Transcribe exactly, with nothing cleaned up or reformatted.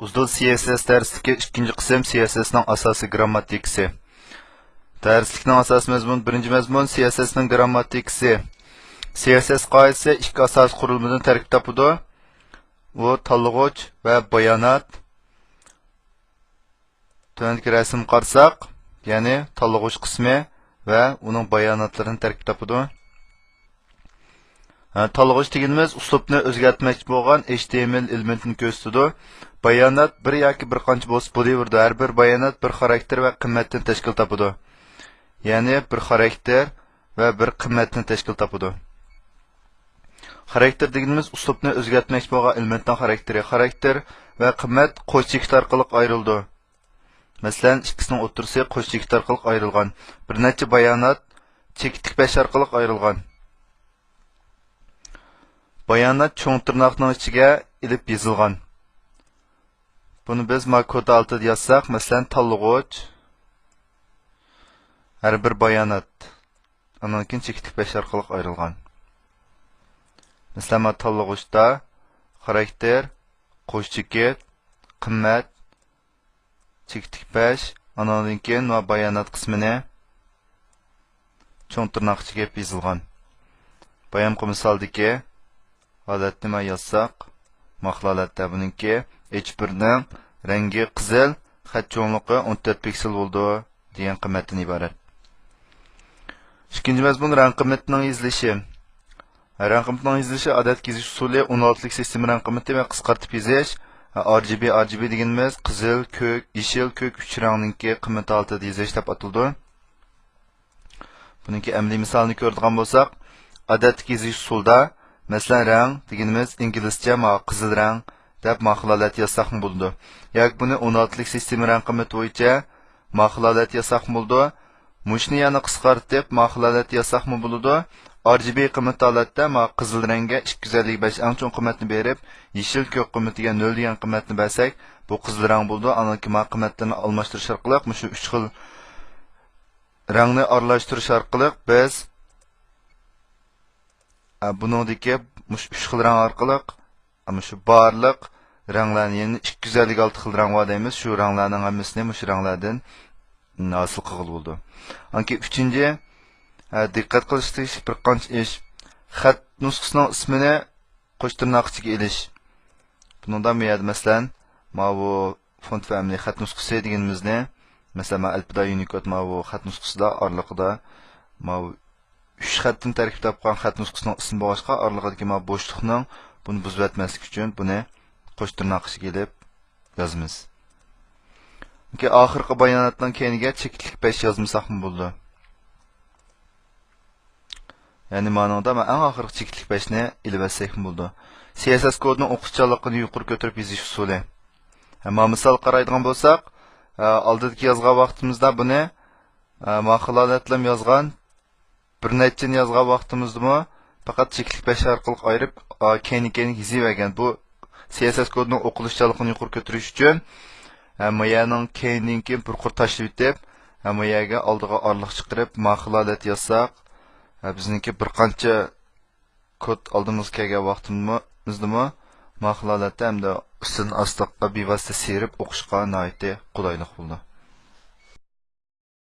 ئۇزدۇل سى ئېس ئېس دەرسلىكى، ئىككىنچى قىسىم، سى ئېس ئېس نىڭ ئاساسىي گىرامماتىكىسى. دەرسلىكنىڭ ئاساسىي مەزمۇنى، بىرىنچى مەزمۇن، سى ئېس ئېس نىڭ گىرامماتىكىسى. سى ئېس ئېس قائىدىسى ئىككى ئاساسىي قۇرۇلمىدىن تەركىب تاپىدۇ. ئۇ تاللىغۇچ ۋە بايانات. تۆۋەندىكى رەسىمگە قارىساق، يەنى تاللىغۇچ قىسمى ۋە ئۇنىڭ باياناتلىرىنى تەركىب تاپىدۇ. ھە، تاللىغۇچ دېگىنىمىز ئۇسلۇبنى ئۆزگەرتمەكچى بولغان ئېچ تى ئېم ئېل ئېلېمېنتىنى كۆرسىتىدۇ. بايانات بىر ياكى بىر قانچە بولسا بولۇۋېرىدۇ. ھەر بىر بايانات بىر خاراكتېر ۋە قىممەتتىن تەشكىل تاپىدۇ. يەنى بىر خاراكتېر ۋە بىر قىممەتتىن تەشكىل تاپىدۇ. خاراكتېر دېگىنىمىز ئۇسلۇبنى ئۆزگەرتمەكچى بولغان ئېلېمېنتنىڭ خاراكتېرى. خاراكتېر ۋە قىممەت قوش چېكىت ئارقىلىق ئايرىلىدۇ. مەسىلەن، ئىككىسىنىڭ ئوتتۇرىسى قوش چېكىت ئارقىلىق ئايرىلغان. بىر نەچچە بايانات چېكىتلىك پەش ئارقىلىق ئايرىلغان. بايانات چوڭ تىرناقنىڭ ئىچىگە ئېلىپ يېزىلغان. بۇنى بىز ما كود ھالىتىدە يازساق، مەسىلەن، تاللىغۇچ، ھەر بىر بايانات، ئاندىن كېيىن چېكىتلىك پەش ئارقىلىق ئايرىلغان. مەسىلەن، ما تاللىغۇچتا خاراكتېر، قوش چېكىت، قىممەت، چېكىتلىك پەش، ئانىڭدىن كېيىن ما بايانات قىسمىنى چوڭ تىرناق ئىچىگە يېزىلغان. بايامقى مىسالدىكى ھالەتنى ما يازساق، ما خىل ھالەتتە بۇنىڭكى ئېچ بىرنىڭ رەڭگى قىزىل، خەت چوڭلۇقى ئون تۆت پىكسېل بولىدۇ دېگەن قىممەتتىن ئىبارەت. ئىككىنچى مەزمۇن، رەڭ قىممىتىنىڭ يېزىلىشى. رەڭ قىممىتىنىڭ يېزىلىشى ئادەتتىكى يېزىش ئۇسۇلى ئون ئالتىلىك سىستېما رەڭ قىممىتى ۋە قىسقارتىپ يېزىش، ئار جى بى، ئار جى بى دېگىنىمىز قىزىل، كۆك، يېشىل، كۆك ئۈچ رەڭنىڭكى قىممىتى ھالىتىدە يېزىش دەپ ئاتىلىدۇ. بۇنىڭكى ئەمەلىي مىسالىنى كۆرىدىغان بولساق، ئادەتتىكى يېزىش ئۇسۇلىدا، مەسىلەن، رەڭ دېگىنىمىز ئىنگلىزچە ما قىزىل رەڭ دەپ ما خىل ھالەتتە يازساقمۇ بولىدۇ. ياكى بۇنى ئون ئالتىلىك سىستېما رەڭ قىممىتى بويىچە ما خىل ھالەتتە يازساقمۇ بولىدۇ. مۇشۇنى يەنە قىسقارتىپ، ما خىل ھالەتتە يازساقمۇ بولىدۇ. ئار جى بى قىممەت ھالەتتە ما قىزىل رەڭگە ئىككى يۈز ئەللىك بەش ئەڭ چوڭ قىممەتنى بېرىپ، يېشىل كۆك قىممىتىگە نۆل دېگەن قىممەتنى بەرسەك، بۇ قىزىل رەڭ بولىدۇ. ئاندىن كېيىن ما قىممەتلىرىنى ئالماشتۇرۇش ئارقىلىق مۇشۇ ئۈچ خىل رەڭنى ئارىلاشتۇرۇش ئارقىلىق بىز، ئە، بۇنىڭدىكى مۇشۇ ئۈچ خىل رەڭ ئارقىلىق، ئە، مۇشۇ بارلىق رەڭلەرنى، يەنى ئىككى يۈز ئەللىك ئالتە خىل رەڭ بار دەيمىز، شۇ رەڭلەرنىڭ ھەممىسىنى مۇشۇ رەڭلەردىن ھاسىل قىلغىلى بولىدۇ. ئاندىن كېيىن ئۈچىنچى، ئە، دىققەت قىلىش تېگىشلىك بىر قانچە ئىش. خەت نۇسخىسىنىڭ ئىسمىنى قوش تىرناق ئىچىگە ئېلىش. بۇنىڭدا بۇ يەردە، مەسىلەن، ماۋۇ فونت فامىلى خەت نۇسخىسى دېگىنىمىزنى، مەسىلەن، مانا ئەلپىدا يۇنىكود ماۋۇ خەت نۇسخىسىدا ئارىلىقىدا ماۋۇ ئۈچ خەتتىن تەركىب تاپقان خەت نۇسخىسىنىڭ ئىسمى بولغاچقا، ئارىلىقىدىكى ماۋۇ بوشلۇقنىڭ بۇنى بۇزۇۋەتمەسلىك ئۈچۈن بۇنى قوش تىرناق ئىچىگە ئېلىپ يازىمىز. كېيىن ئاخىرقى باياناتنىڭ كەينىگە چېكىتلىك پەش يازمىساقمۇ بولىدۇ. يەنى مانىڭدا مەن ئەڭ ئاخىرقى چېكىتلىك پەشنى ئېلىۋەتسەكمۇ بولىدۇ. سى ئېس ئېس كودىنىڭ ئوقۇشچانلىقىنى يۇقىرى كۆتۈرۈپ يېزىش ئۇسۇلى. ھە، ما مىسال قارايدىغان بولساق، ھە، ئالدىدىكى يازغان ۋاقتىمىزدا بۇنى، ھە، ما خىل ھالەتلەم يازغان، بىر نەچچىنى يازغان ۋاقتىمىزدىمۇ پەقەت چېكىتلىك پەش ئارقىلىق ئايرىپ، ھە، كەينى كەينىگە يېزىۋەرگەن. بۇ سى ئېس ئېس كودىنىڭ ئوقۇلۇشچانلىقىنى يۇقىرى كۆتۈرۈش ئۈچۈن، ھە، ما يەرنىڭ كەينىدىن كېيىن بىر قۇر تاشلىۋېتىپ، ھە، ما يەرگە ئالدىغا ئارىلىق چىقىرىپ، ما خىل ھالەت يازساق، ھە، بىزنىڭكى بىر قانچە كود ئالدىمىزغا كەلگەن ۋاقتىمىزدىمۇ ما خىل ھالەتتە ھەمدە ئۈستىدىن ئاستىغا بىۋاسىتە سىيرىپ ئوقۇشقا ناھايىتى قولايلىق بولىدۇ.